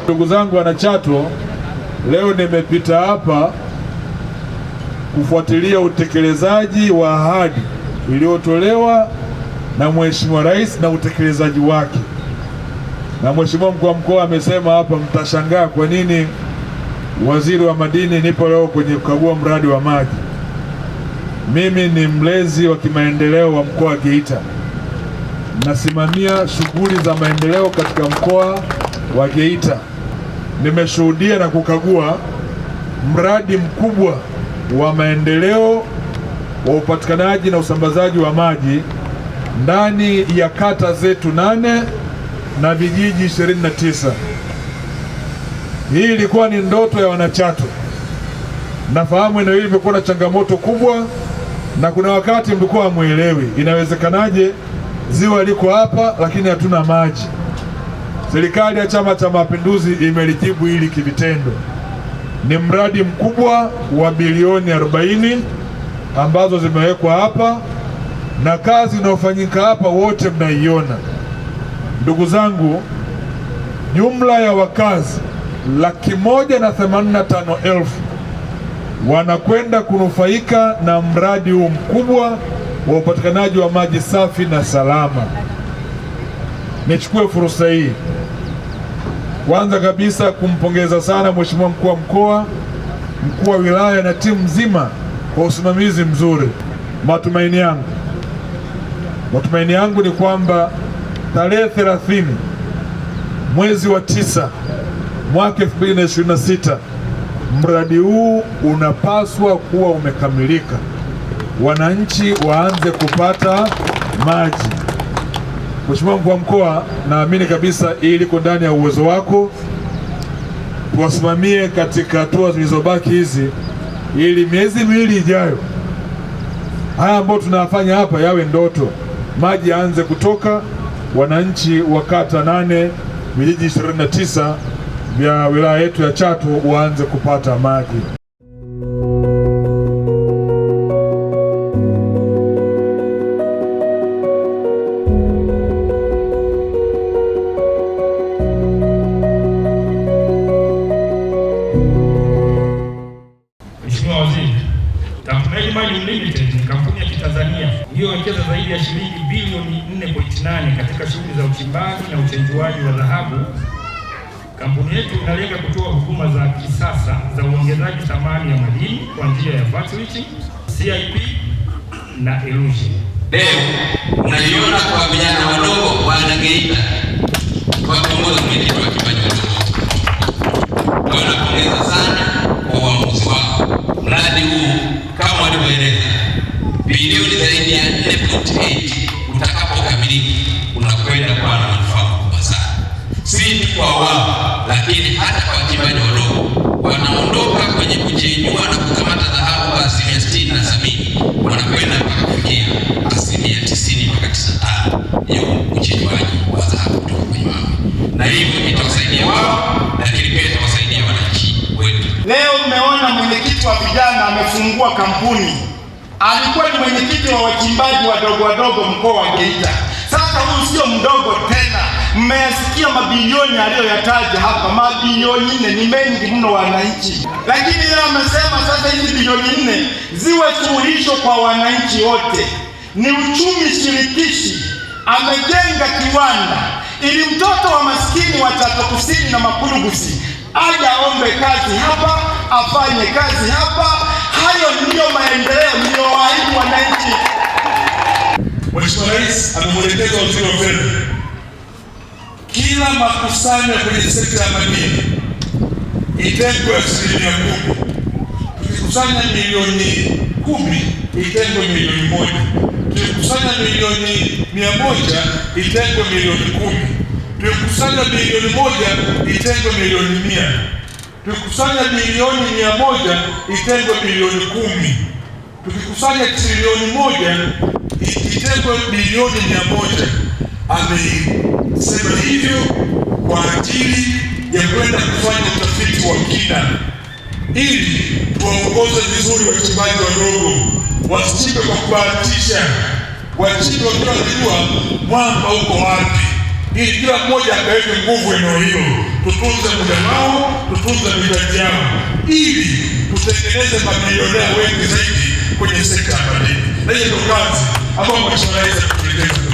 Ndugu zangu Wanachato, leo nimepita hapa kufuatilia utekelezaji wa ahadi iliyotolewa na Mheshimiwa Rais na utekelezaji wake. Na Mheshimiwa Mkuu wa Mkoa amesema hapa, mtashangaa kwa nini waziri wa madini nipo leo kwenye kukagua mradi wa maji. Mimi ni mlezi wa kimaendeleo wa mkoa wa Geita, nasimamia shughuli za maendeleo katika mkoa wa Geita. Nimeshuhudia na kukagua mradi mkubwa wa maendeleo wa upatikanaji na usambazaji wa maji ndani ya kata zetu 8 na vijiji 29. Hii ilikuwa ni ndoto ya Wanachato. Nafahamu eneo hili limekuwa na changamoto kubwa, na kuna wakati mlikuwa hamuelewi inawezekanaje ziwa liko hapa lakini hatuna maji. Serikali ya Chama cha Mapinduzi imelijibu hili kivitendo. Ni mradi mkubwa wa bilioni 40 ambazo zimewekwa hapa, na kazi inayofanyika hapa wote mnaiona. Ndugu zangu, jumla ya wakazi 185,000 wanakwenda kunufaika na mradi huu mkubwa wa upatikanaji wa maji safi na salama. Nichukue fursa hii kwanza kabisa kumpongeza sana Mheshimiwa Mkuu wa Mkoa, Mkuu wa Wilaya na timu nzima kwa usimamizi mzuri. Matumaini yangu ni kwamba tarehe 30 mwezi wa 9 mwaka 2026 mradi huu unapaswa kuwa umekamilika, wananchi waanze kupata maji. Mheshimiwa Mkuu wa Mkoa, naamini kabisa hii liko ndani ya uwezo wako, tuwasimamie katika hatua zilizobaki hizi, ili miezi miwili ijayo haya ambayo tunayafanya hapa yawe ndoto, maji yaanze kutoka, wananchi wa kata 8 vijiji 29 vya wilaya yetu ya Chato waanze kupata maji. Mheshimiwa Waziri, Tafmeli Mining Limited ni kampuni ya Kitanzania iliyowekeza zaidi ya shilingi bilioni 4.8 katika shughuli za uchimbaji na uchenjuaji wa dhahabu. Kampuni yetu inalenga kutoa huduma za kisasa za uongezaji thamani ya madini kwa njia ya VAT leaching, CIP na elution. Leo unaiona kwa vijana wadogo wana Geita wakiongoza mwenyekiti wa wachimbaji wadogo. Kwa hiyo napongeza sana kwa uamuzi wao. Mradi huu kama walivyoeleza, bilioni zaidi ya 4.8 utakapokamilika unakwenda kuwa na manufaa makubwa sana, si tu kwa wao, lakini hata kwa wachimbaji wadogo. Wanaondoka kwenye kujiinua na kukamata dhahabu kwa 60% na 70%, wanakwenda mpaka kufikia 90% mpaka 95% ya uchimbaji wa dhahabu kutoka kwenye mawe, na hivyo itawasaidia wao, lakini pia itawasaidia wananchi wetu. Leo mmeona mwenyekiti wa vijana amefungua kampuni. Alikuwa ni mwenyekiti wa wachimbaji wadogo wadogo mkoa wa Geita. Sasa huyu sio mdogo tena. Mmeyasikia mabilioni aliyoyataja hapa, mabilioni 4 ni mengi mno wananchi, lakini leo amesema sasa hizi bilioni 4 ziwe suluhisho kwa wananchi wote. Ni uchumi shirikishi. Amejenga kiwanda ili mtoto wa maskini wa Chato Kusini na Makurugusi aje aombe kazi hapa, afanye kazi hapa. Hayo ndiyo maendeleo niliyowaahidi wananchi. Mheshimiwa Rais amemwelekeza Waziri wa Fedha, kila makusanyo kwenye sekta ya madini itengwe 10%. Tukikusanya milioni 10 itengwe milioni 1. Tukikusanya milioni 100 itengwe milioni 10. Tukikusanya bilioni 1 itengwe milioni 100. Tukikusanya bilioni 100 itengwe bilioni 10. Tukikusanya trilioni 1 itengwe bilioni 100. Amesema hivyo kwa ajili ya kwenda kufanya utafiti wa kina ili tuwaongoze vizuri wachimbaji wadogo, wasichimbe kwa kubahatisha, wachimbe wakiwa wanajua mwamba uko wapi, ili kila mmoja akaweke nguvu eneo hilo. Tutunze muda wao, tutunze mitaji yao, ili tutengeneze mabilionea wengi zaidi kwenye sekta ya madini, na hiyo ndio kazi ambayo Mheshimiwa Rais ametuelekeza.